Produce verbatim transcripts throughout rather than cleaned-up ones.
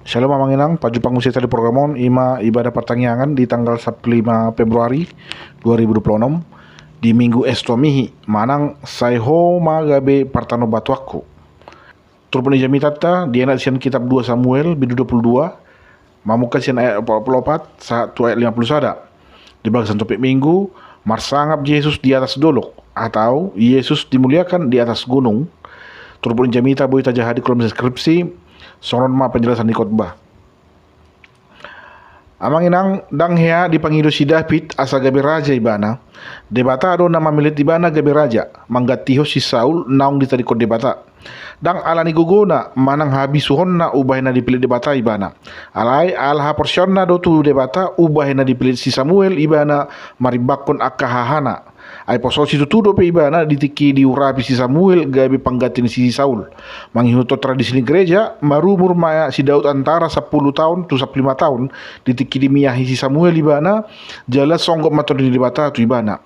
Shalom amang inang, pajumpang muse hita di program on, ima ibadah partangiangan di tanggal sampulu lima Februari dua ribu dua puluh enam, di Minggu Estomihi, manang sai ho ma gabe partanobatuanku. Turpuk ni jamitanta dienet sian kitab dua Samuel bindu dua puluh dua, mamungka sian ayat empat puluh empat sahat tu ayat lima puluh sada. Di bagasan topik Minggu, marsangap Jesus di atas dolok, atau Yesus dimuliakan di atas gunung. Turpuk ni jamita boi tajaha di kolom deskripsi. Songon on ma penjelasan ni khotbah. Amang inang, ndang hea dipangido si David asa gabe raja ibana. Debata do na mamillit ibana gabe raja, manggantihon si Saul naung ditadingkon Debata. Ndang ala ni gogona manang habisuhonna umbahen na dipillit Debata ibana. Alai ala haporseaonna do tu Debata umbahen na dipillit si Samuel ibana marimbanghon angka hahana. Ai poso situtu dope ibana di tingki diurapi si Samuel gabe pangganti ni si Saul. Mangihuthon tradisi ni gereja, marumur ma si Daud antara sampulu taon tu sampulu lima taon di tingki dimiahi si Samuel ibana, jala songgop ma Tondi ni Debata tu ibana.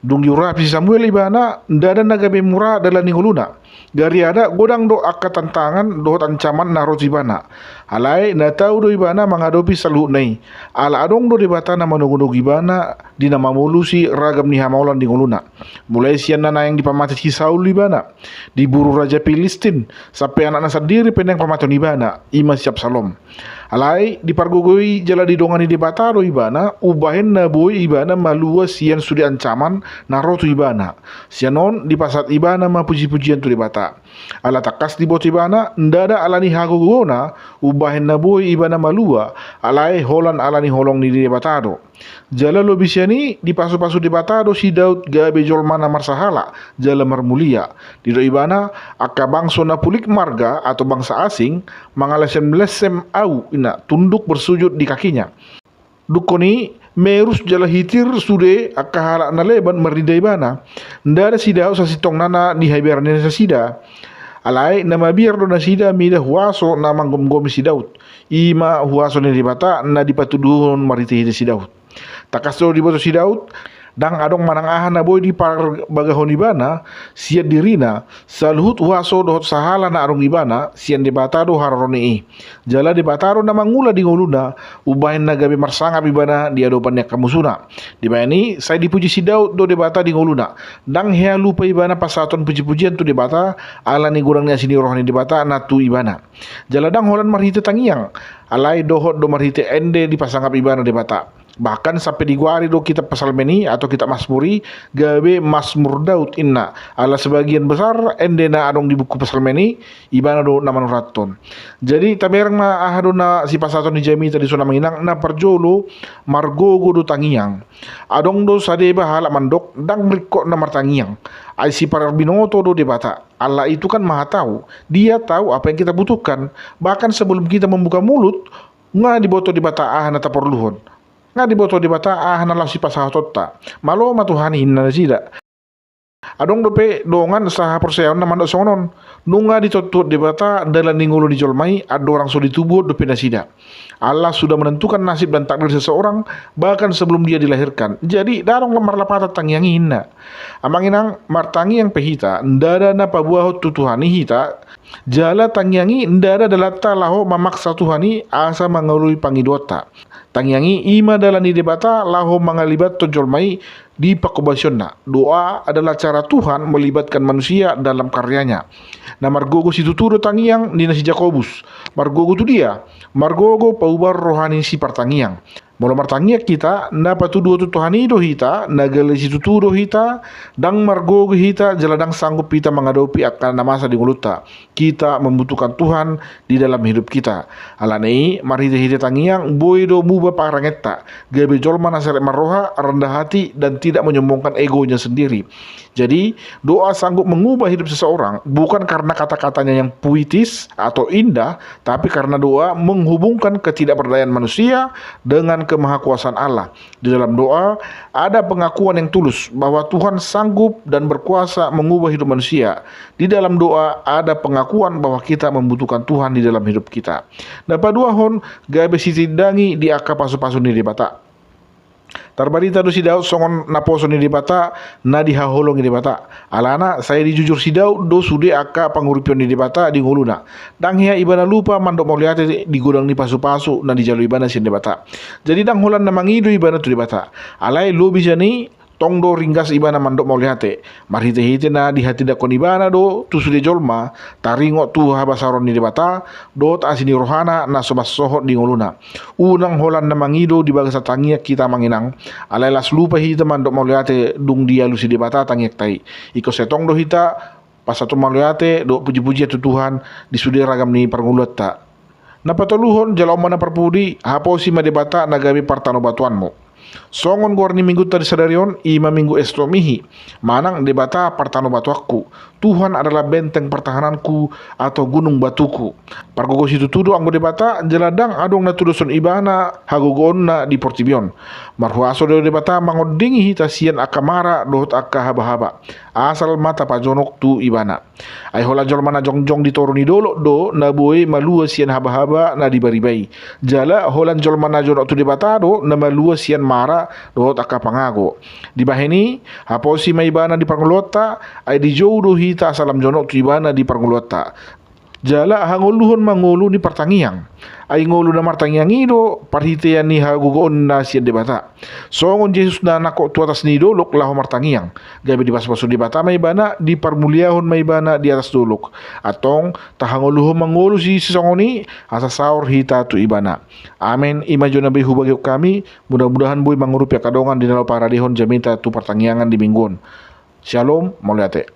Dung diurapi si Samuel ibana, ndada na gabe mura dalan ni ngoluna. Gariada godang do angka tantangan dohot ancaman na ro tu ibana. Alai na tau do ibana mangadopi saluhutna i. Ala adong do Debata na manogunogu ibana di na mamolusi ragam ni hamaolan di ngoluna. Mulai sian na naeng dipamate si Saul ibana, diburu raja Pilistin, sampe anakna sandiri pe naeng pamatehon ibana, ima si Absalom. Alai dipargogoi jala didongani Debata do ibana umbahen na boi ibana malua sian sude ancaman na ro tu ibana. Sian on dipasahat ibana ma pujipujian tu Debata. Ala tangkas diboto ibana ndada ala ni hagogona umbahen na boi ibana malua, alai holan ala ni holong ni Debata do. Jala lobi sian i dipasupasu Debata do si Daud gabe jolma na marsahala jala marmulia. Didok ibana, angka bangso na pulik marga atau bangsa asing, mangalesem-lesem au, inna, tunduk bersujud di kakinya. Dungkon i merus jala hitir sude angka halak na leban marninda ibana. Ndada si Daud sasintongna na dihabiaran ni nasida. Alai na mabiar do nasida mida huaso na manggomgomi si Daud. Ima huaso ni Debata na dipatuduhon marhitehite si Daud. Tangkas do diboto si Daud, ndang adong manang aha na boi diparbagahon ibana sian dirina, saluhut huaso dohot sahala na adong ibana sian Debata do haroroni i. Jala Debata do na mangula di ngoluna, umbahen na gabe marsangap ibana di adopan ni angka musuna. Dibahen i sai dipuji si Daud do Debata di ngoluna. Ndang hea lupa ibana pasahathon pujipujian tu Debata, ala ni godang ni asi ni roha ni Debata na tu ibana. Jala ndang holan marhite tangiang, alai dohot do marhite ende dipasangap ibana Debata. Bahkan sampe digoari do kitab Psalmen i atau kitab Mazmur i gabe Mazmur Daud, inna, ala sebagian besar ende na adong di buku Psalmen i ibana do na manurathon. Jadi tabereng ma aha do na sipasahaton ni jamita dison amang inang. Na parjolo, margogo do tangiang. Adong do sadeba halak mandok ndang ringkot na martangiang, ai siparbinoto do Debata. Allah itu kan Maha Tahu. Dia tahu apa yang kita butuhkan. Bahkan sebelum kita membuka mulut, nga diboto Debata aha na taporluhon. Nga diboto Debata aha na laho sipasahatonta. Malo ma Tuhan i, inna nasida. Adong dope dongan sahaporseaon na mandok songon on. Nunga ditontuhon Debata dalan ni ngolu ni jolma i, andorang so ditubuhon dope nasida. Allah sudah menentukan nasib dan takdir seseorang bahkan sebelum dia dilahirkan. Jadi ndang adong marlapatan tangiang i, inna. Amang inang, martangiang pe hita, ndada na paboahon tu Tuhan i hita. Jala tangiang i ndada dalanta laho mamaksa Tuhan i asa mangalului pangidoanta. Tangiang i ima dalan ni Debata laho mangalibathon jolma i di pangkobasionna. Doa adalah cara Tuhan melibatkan manusia dalam karyanya. Na margogo situtu do tangiang, ninna si Jakobus. Margogo tu dia? Margogo paubar roha ni sipartangiang. Molo martangiang hita, na patuduhon tu Tuhan i do hita, na gale situtu do hita, ndang margogo hita jala ndang sanggup hita mangadopi angka na masa di ngolunta. Kita membutuhkan Tuhan di dalam hidup kita. Alani i, marhitehite tangiang boi do muba parangenta, gabe jolma na serep marroha, rendah hati, dan tidak menyombongkan egonya sendiri. Jadi, doa sanggup mengubah hidup seseorang bukan karena kata-katanya yang puitis atau indah, tapi karena doa menghubungkan ketidakberdayaan manusia dengan kemahakuasaan Allah. Di dalam doa, ada pengakuan yang tulus bahwa Tuhan sanggup dan berkuasa mengubah hidup manusia. Di dalam doa, ada pengakuan bahwa kita membutuhkan Tuhan di dalam hidup kita. Na paduahon, gabe sitindangi di angka pasupasu ni Debata. Tarbarita do si Daud songon naposo ni Debata, na dihaholongi Debata. Alana, sai dijujur si Daud do sude angka pangurupion ni Debata di ngoluna. Ndang hea ibana lupa mandok mauliate di godang ni pasupasu na dijalo ibana sian Debata. Jadi ndang holan na mangido ibana tu Debata. Alai lobi sian i, tong do ringgas ibana mandok mauliate. Marhitehite na dihatindangkon ibana do tu sude jolma, taringot tu habasaron ni Debata, dohot asi ni rohana na so mansohot di ngoluna. Unang holan na mangido di bagasan tangiang hita amang inang, alai las lupa hita mandok mauliate dung dialusi Debata tangiangta i. Ingkon sai tong do hita pasahathon mauliate dohot pujipujian tu Tuhan di sude ragam ni parngoluanta. Na patoluhon, jalo on ma na parpudi, haposi ma Debata na gabe partanobatoanmu. Songon goar ni minggunta di sadari on, i ma minggu Estomihi, manang Debata partanobatoanku. Tuhan adalah benteng pertahananku atau gunung batuku. Pargogo situtu do anggo Debata, jala ndang adong na tudoshon ibana hagogoonna di portibi on. Marhuaso do Debata mangondingi hita sian angka mara dohot angka habahaba. Asal ma tapajonok tu ibana. Ai holan jolma na jongjong di toru ni dolok do na boi malua sian habahaba na di bariba i. Jala holan jolma na jonok tu Debata do na malua sian mara dohot angka pangago. Dibahen i, haposi ma ibana di parngoluanta, ai dijou do hita asa lam jonok tu ibana di parngoluanta. Jala hangoluhon ma ngolu ni partangiang. Ai ngolu na martangiang i do parhitean ni hagogoonna sian Debata. Songon Jesus na nangkok tu atas ni dolok laho martangiang. Gabe dipasupasu Debata ma ibana, diparmuliahon ma ibana di atas dolok. Antong, tahangoluhon ma ngolu sisongon i, asa saor hita tu ibana. Amen. I ma jo na boi hubagihon hami, mudah-mudahan boi mangurupi angka dongan di na laho paradehon jamita tu partangiangan di minggu on. Syalom, mauliate.